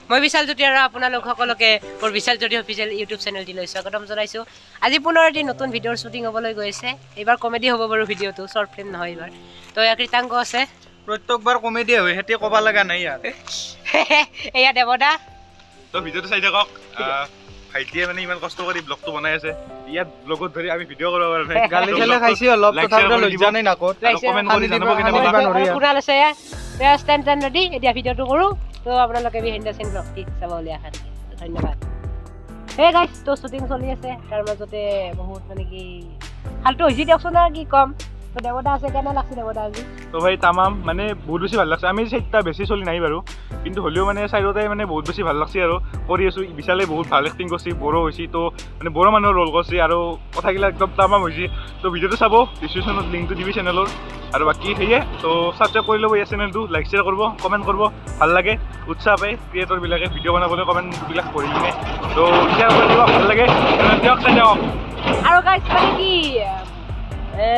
মই বিশাল জ্যোতি আৰু আপোনালোক সকলোকে মোৰ বিশাল জ্যোতি অফিচিয়েল ইউটিউব চেনেলটিলৈ স্বাগতম জনাইছোঁ। আজি পুনৰ এটি নতুন ভিডিঅ'ৰ শ্বুটিং হ'বলৈ গৈ আছে। এইবাৰ কমেডি হ'ব বাৰু ভিডিঅ'টো, শ্বৰ্ট ফিল্ম নহয় এইবাৰ। তো ইয়াৰ কৃতাংগ আছে। প্ৰত্যেকবাৰ কমেডি হয়, সেতি ক'ব লগা নাই ইয়াত। এয়া দেৱদা। তো ভিডিঅ'টো চাই থাকক। ভাইটিয়ে মানে ইমান কষ্ট কৰি ব্লগটো বনাই আছে, ইয়াত ব্লগত ধৰি আমি ভিডিঅ' কৰিব পৰা নাই। গালি চালি খাইছি অলপ, Like, তথাপিতো share কৰি লজ্জা নাই নাকত। আৰু কমেণ্ট কৰি জনাব কেনেকুৱা দিব লাগে। নোৱাৰি আৰু। কুণাল আছে এয়া। ষ্টেণ্ড টেণ্ড ৰেডি, এতিয়া ভিডিঅ'টো কৰোঁ। তো আপোনালোকে বিহাইণ্ড the চিন ব্লগটি চাব বুলি আশা থাকিল, ধন্যবাদ। হে গাইছ, তো শ্বুটিং চলি আছে, তাৰ মাজতে বহুত মানে কি ফাল্টু হৈছে দিয়কচোন, আৰু কি ক'ম। তো দেৱদা আছে, কেনে লাগছে দেৱদা আজি? তো ভাই, তামাম মানে বহুত বেছি ভাল লাগছে। আমি চাৰিটা বেছি চলি নাই বাৰু, কিন্তু হ'লেও মানে চাৰিওটাই মানে বহুত বেছি ভাল লাগছে আৰু কৰি আছোঁ। বিশালে বহুত ভাল এক্টিং কৰিছে, বড়ো হৈছে, তো মানে বড়ো মানুহৰ ৰোল কৰিছে আৰু কথাগিলা একদম তামাম হৈছে। তো ভিডিঅ'টো চাব, ডিছক্ৰিপশ্যনত লিংকটো দিবি চেনেলৰ। আৰু বাকী সেয়ে, তো ছাবস্ক্ৰাইব কৰি ল'ব এই চেনেলটো, লাইক শ্বেয়াৰ কৰিব, কমেণ্ট কৰিব, ভাল লাগে, উৎসাহ পায় ক্ৰিয়েটৰবিলাকে ভিডিঅ' বনাবলৈ কমেণ্টবিলাক পঢ়ি কিনে। তো শ্বেয়াৰ কৰি দিব, ভাল লাগে। দিয়ক, চাই দিয়ক। আৰু গাইছ, মানে কি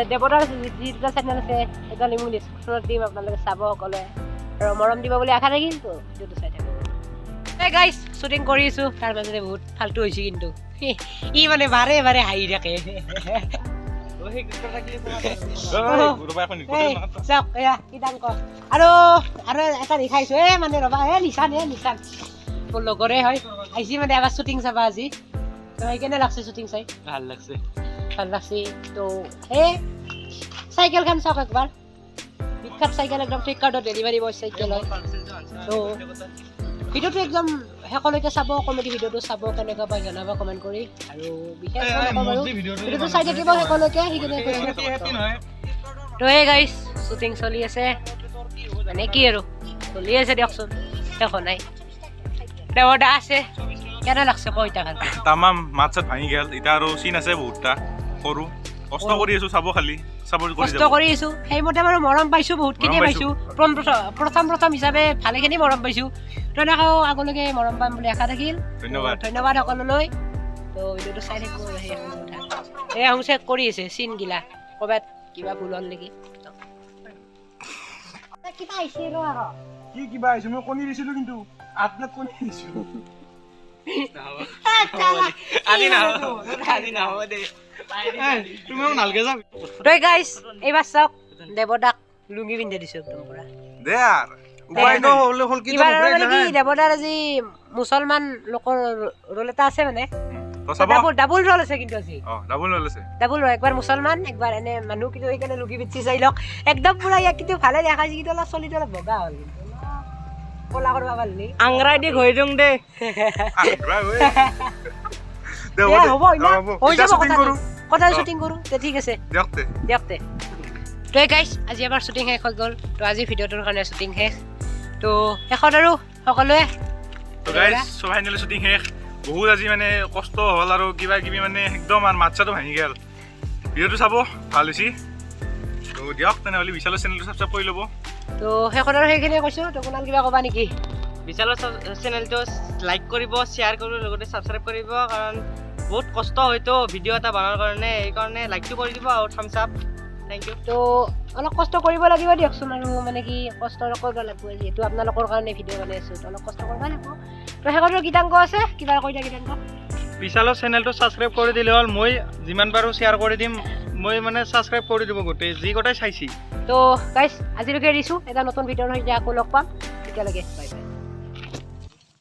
দেৱদাৰ যি দুটা চেনেল আছে, সেইটো লিংক ডিছক্ৰিপশ্যনত দিম, আপোনালোকে চাব সকলোৱে আৰু মৰম দিব বুলি আশা থাকিল। তো ভিডিঅ'টো চাই থাকিব। এই গাইছ, শ্বুটিং কৰি আছোঁ, তাৰ মাজতে বহুত ফাল্টু হৈছে, কিন্তু ই মানে বাৰে বাৰে হাঁহি থাকে। ৰ'বা এখন। এই চাওক, এয়া কৃতাংক আৰু আৰু এটা দেখাইছোঁ। এই মানে ৰ'বা, এই নিচান, এই নিচান মোৰ লগৰে হয়, আহিছি মানে এবাৰ শ্বুটিং চাবা আজি। তো কেনে লাগছে শ্বুটিং চাই? ভাল লাগছে। ভাল লাগছে। তো এই চাইকেলখন চাওক একবাৰ, বিখ্যাত চাইকেল, একদম ফ্লিপকাৰ্টত ডেলিভাৰী বয় চাইকেল হয়। তো ভিডিঅ'টো একদম শেষলৈকে চাব, কমেডি ভিডিঅ'টো চাব, কেনেকুৱা পাই জনাব কমেণ্ট কৰি। আৰু বিশেষ একো নকওঁ বাৰু, ভিডিঅ'টো চাই থাকিব শেষলৈকে, সেইখিনি কৈছোঁ। তো এই গাইছ, শ্বুটিং চলি আছে, মানে কি আৰু চলি আছে দিয়কচোন, শেষ হোৱা নাই। দেৱদা আছে, কেনে লাগছে ক ইতা ভালকে? তামাম, মাত চাত ভাঙি গ'ল। এতিয়া আৰু চিন আছে বহুতটা, সৰু কষ্ট কৰি আছো, চাব খালি, চাপৰ্ট কৰি কষ্ট যাব। কৰি আছো, সেইমতে বাৰু মৰম পাইছো, বহুতখিনিয়ে মৰম। পাইছো। প্ৰথম প্ৰথম হিচাপে ভালেখিনি মৰম পাইছো। তেনেকেও আগলৈকে মৰম পাম বুলি আশা থাকিল। ধন্যবাদ। তো ধন্যবাদ সকলোলৈ। তো ভিডিঅ'টো চাই থাকিব। সেই কথা এই আহোঁ, চেক কৰি আছে চিনগিলা, ক'ৰবাত কিবা ভুল হ'ল নেকি, কিবা আহিছে ৰ আৰু। কি কিবা আহিছে? মই কণী দিছিলো, কিন্তু 8 প্লেট কণী দিছো। আজি নহ'ব, আজি নহ'ব দে। তুমি মোক নালগে যাবি। তই গাইছ, এইবাৰ চাওক, দেৱদাক লুঙি পিন্ধাই দিছো একদম পুৰা। দে আৰু, উপায় নাই। হ'ল কি? এইবাৰ আৰু মানে কি, দেৱদাৰ আজি মুছলমান লোকৰ ৰোল এটা আছে মানে। তো চাব। ডাবুল ডাবুল ৰোল আছে কিন্তু আজি। অ, ডাবুল ৰোল আছে। ডাবুল ৰোল, একবাৰ মুছলমান, একবাৰ এনে মানুহ, কিন্তু সেইকাৰণে লুঙি পিন্ধি চাই লওক একদম পুৰা। ইয়াক কিন্তু ভালে দেখাইছে, কিন্তু অলপ চলিটো অলপ বগা হ'ল, কিন্তু অলপ ক'লা কৰিব পাৰিলি। আংৰাই দি ঘহি দিওঁ দে। আগ্ৰা ঐ। দে, দে, হ'ব দে। হ'ব ইমান। অ, হ'ব। হৈ এতিয়া যাব shooting কথাটো। কৰোঁ। কথা অ। শ্বুটিং কৰোঁ তে, ঠিক আছে। দিয়ক তে। দিয়ক তে। তো গাইছ, আজি আমাৰ শ্বুটিং শেষ হৈ গ'ল। তো আজি ভিডিঅ'টোৰ কাৰণে শ্বুটিং শেষ। তো শেষত আৰু সকলোৱে তো গাইছ, সব ফাইনেলি শ্বুটিং শেষ। বহুত আজি মানে কষ্ট হ'ল আৰু কিবা কিবি, মানে একদম আৰু মাত চাতো ভাঙি গ'ল। ভিডিঅ'টো চাব, ভাল হৈছে। তো দিয়ক তেনেহ'লে, বিশালৰ চেনেলটো ছাবস্ক্ৰাইব কৰি ল'ব। তো শেষত আৰু সেইখিনিয়ে কৈছোঁ। তো কুণাল, কিবা ক'বা নেকি? বিশালৰ চেনেলটো লাইক কৰিব, শ্বেয়াৰ কৰিব, লগতে ছাবস্ক্ৰাইব কৰিব, কাৰণ বহুত কষ্ট হয়তো ভিডিঅ' এটা বনাৰ কাৰণে, সেইকাৰণে লাইকটো কৰি দিব আৰু থামছ আপ। Thank U. তো অলপ কষ্ট কৰিব লাগিব দিয়কচোন, আৰু মানে কি কষ্ট কৰিব লাগিব, যিহেতু আপোনালোকৰ কাৰণে ভিডিঅ' বনাই আছোঁ, তো অলপ কষ্ট কৰিব লাগিব। তো শেষত আৰু গীতাংক আছে, কিবা কৈ দিয়া গীতাংক। বিশালৰ চেনেলটো ছাবস্ক্ৰাইব কৰি দিলে হ'ল। মই যিমান পাৰোঁ শ্বেয়াৰ কৰি দিম। মই মানে ছাবস্ক্ৰাইব কৰি দিব গোটেই যি গোটেই চাইছি। তো গাইছ, আজিলৈকে এৰিছোঁ। এটা নতুন ভিডিঅ'ৰ সৈতে আকৌ লগ পাম, তেতিয়ালৈকে বাই বাই।